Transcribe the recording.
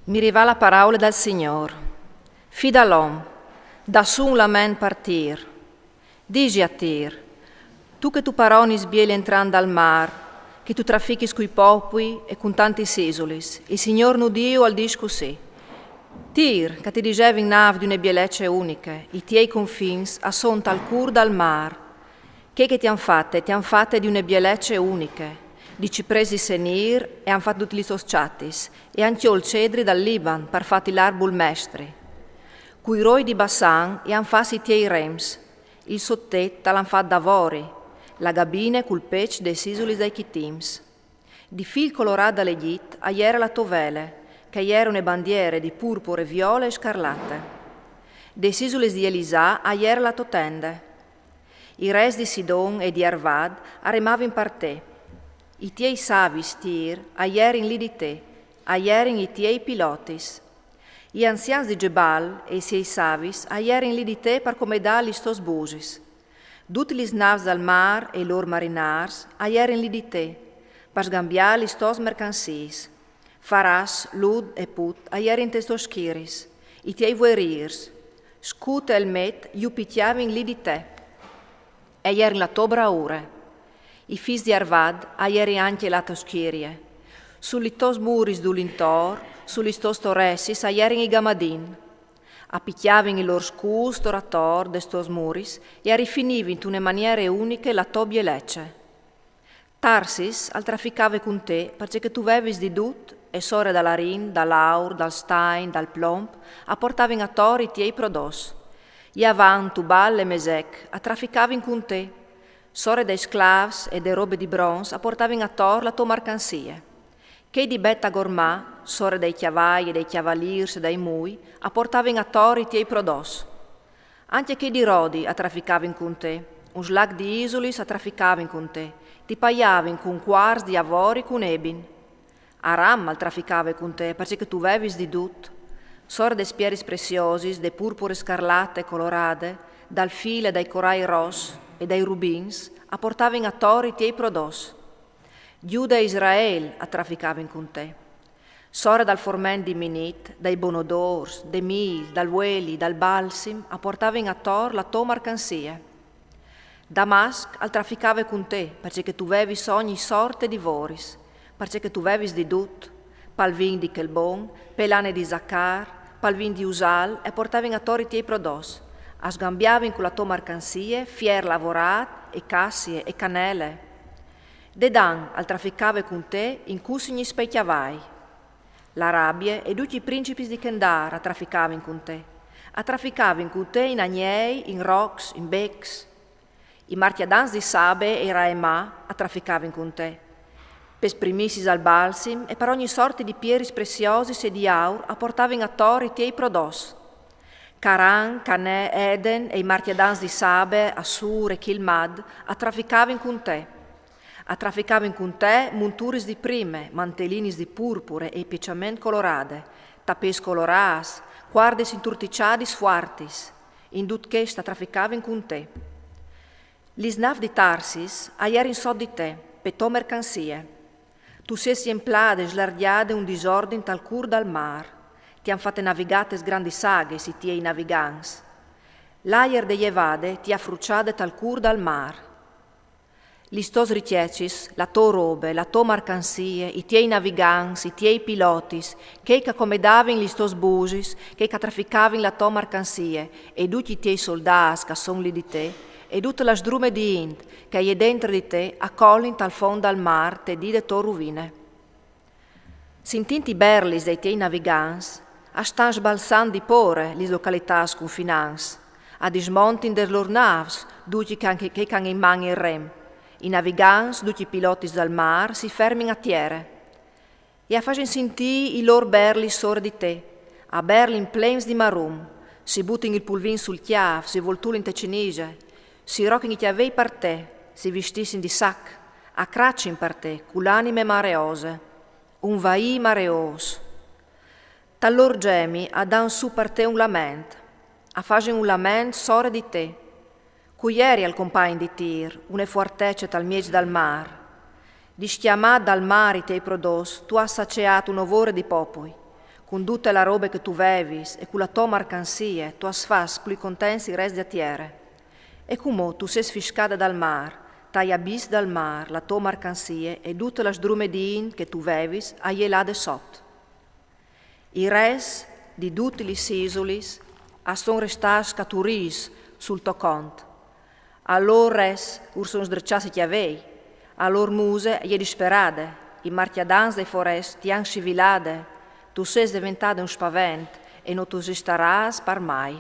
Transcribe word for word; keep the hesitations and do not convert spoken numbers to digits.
Mi rivà la paraule dal Signôr. Fi dal om, da sù un lament par Tir. Disi a Tir: Tu che tu paronis biel entrant dal mar, che tu trafichis cui popui e cun tantis isulis, il Signôr nu Diu al dîs cussì: Tir, ca ti disevin nâf di une bielece uniche, i tiei confins a son tal cûr dal mar. Chei che ti àn fate, ti àn fate di une bielece uniche, di cipres di Senîr e àn fat dutis lis tôs çatis, e ancje il cedri dal Liban par fâti l'arbul mestri. Cui roi di Bassan i àn fats i tiei rems, il sot tet tal àn fat d'avori, la gabine cul peç des isulis dai Chitims. Di fîl colorât dal Egjit a jere la tô vele, che a jere une bandiere di purpure, viole e scarlate. Des isulis di Elisà a jere la tô tende. I res di Sidon e di Arvad a remavin par te. I tiei savis, Tir, a jerin li di te, a jerin i tiei pilotis. I anzians di Gebal e i siei savis a jerin li di te par comedâ lis tôs busis. Dutis lis nâfs dal mar e i lôr marinârs a jerin li di te, par sgambiâ lis tôs mercanziis. Faràs, Lud e Put a jerin tes tôs schiris, i tiei vuerîrs. Scut e elmet ju picjavin li di te, e a jerin la tô braure. I fîs di Arvad a jerin ancje la tô schirie. Su lis tôs muris dulintor, su lis tôs toressis a jerin i gamadin. A picjavin i lôr scuts tor ator des tôs muris e a rifinivin intune maniere uniche la tô bielece. Tarsis al traficave cun te, parcè che tu vevis di dut, e sore dal arin, dal aur, dal stain, dal plomp, a portavin ator i tiei prodots. Javan, Tubal e Mesec a traficavin cun te. Sore dai sclâfs e de robe di bronz a portavin ator la tô marcanzie. Chei di Bet Agormà, sore dai cjavai e dai cjavalîrs e dai mui, a portavin ator i tiei prodots. Ancje chei di Rodi a traficavin cun te, un slac di isulis a traficavin cun te, ti paiavin cun cuars di avori cun ebin. Aram al traficave cun te, parcè che tu vevis di dut. Sore des pieris preciosis, de purpure scarlate colorade, dal fîl e dai corai ros e dai rubins, a portavin ator i tiei prodots. Gjude e Israel a traficavin cun te. Sore dal forment di Minit, dai bonodôrs, de mîl, dal vueli, dal balsim, a portavin ator la tô marcanzie. Damasc al traficave cun te, parcè che tu vevis ogni sorte di voris, parcè che tu vevis di dut, pal vin di Chelbon, pe lane di Zacar, pal vin di Usal, e portavin ator i tiei prodots, a sgambiavin cu la tô marcanzie fier lavorât e cassie e canele. Dedan al traficave cun te in cussignis pai cjavai. L'Arabie e ducj i principis di Chendar a traficavin cun te. A traficavin cun te in agnei, in rocs, in becs. I marcjadans di Sabe e Raemà a traficavin cun te. Pes primissis al balsim e par ogni sorte di pieris preciosis e di aur a portavin ator i tiei prodots. Caran, Canè, Eden e i marcjadans di Sabe, Assur e Chilmad a traficavin cun te. A traficavin cun te munturis di prime, mantelinis di purpure e i pieçament colorade, tapêts colorâts, cuardis inturtiçadis fuartis. In dut chest a traficavin cun te. Lis nâfs di Tarsis a jerin sot di te, pe tô mercanzie. Tu sês jemplade e slargjade un disordin tal cûr dal mar. Ti àn fate navigâ tes grandis aghis i tiei navigants. L'aiar de jevade ti à fruçade tal cûr dal mar. Lis tôs ricjecis, la tô robe, la tô marcanzie, i tiei navigants, i tiei pilotis, chei che a comedavin lis tôs busis, chei che a traficavin la tô marcanzie, e ducj i tiei soldâts che a son li di te, e dute la sdrume di int che e je dentri di te, a colin tal font dal mar te dì de tô ruvine. Sintint i berlis dai tiei navigants, a stan sbalzant di pôre lis localitâts cunfinants, a dismontin des lôr nâfs ducj chei che, chei che a àn in man il rem. I navigants, ducj i pilotis dal mar, si fermin a tiere e a fasin sintî i lôr berlis sore di te, a berlin plens di marum, si butin il pulvin sul cjâf, si voltulin te cenise, si rochin i cjavei par te, si vistissin di sac, a craçin par te, cu l'anime mareose. Un vaî mareôs. Tal lôr gjemi a dan sù par te un lament, a fasin un lament sore di te. Cui jerial compagn di Tir, une fuartece tal mieç dal mar? Discjamât dal mar i tiei prodots, tu âs saceât une vore di popui. Cun dute la robe che tu vevis e cu la to marcansie tu âs fats plui contents i rets de tiere. E cumò tu sês fiscade dal mâr, tai abiss dal mâr la to marcansie e dute la sdrume di int che tu vevis a je lade sot. I rets di dutis lis isulis a son restâts scaturîts sul to cont. A lôr rets ur son sdreçâts i cjavei, a lôr muse e je disperade, i marcjadans dai forests ti àn scivilade, tu sês deventade un spavent e no tu esistarâs par mai.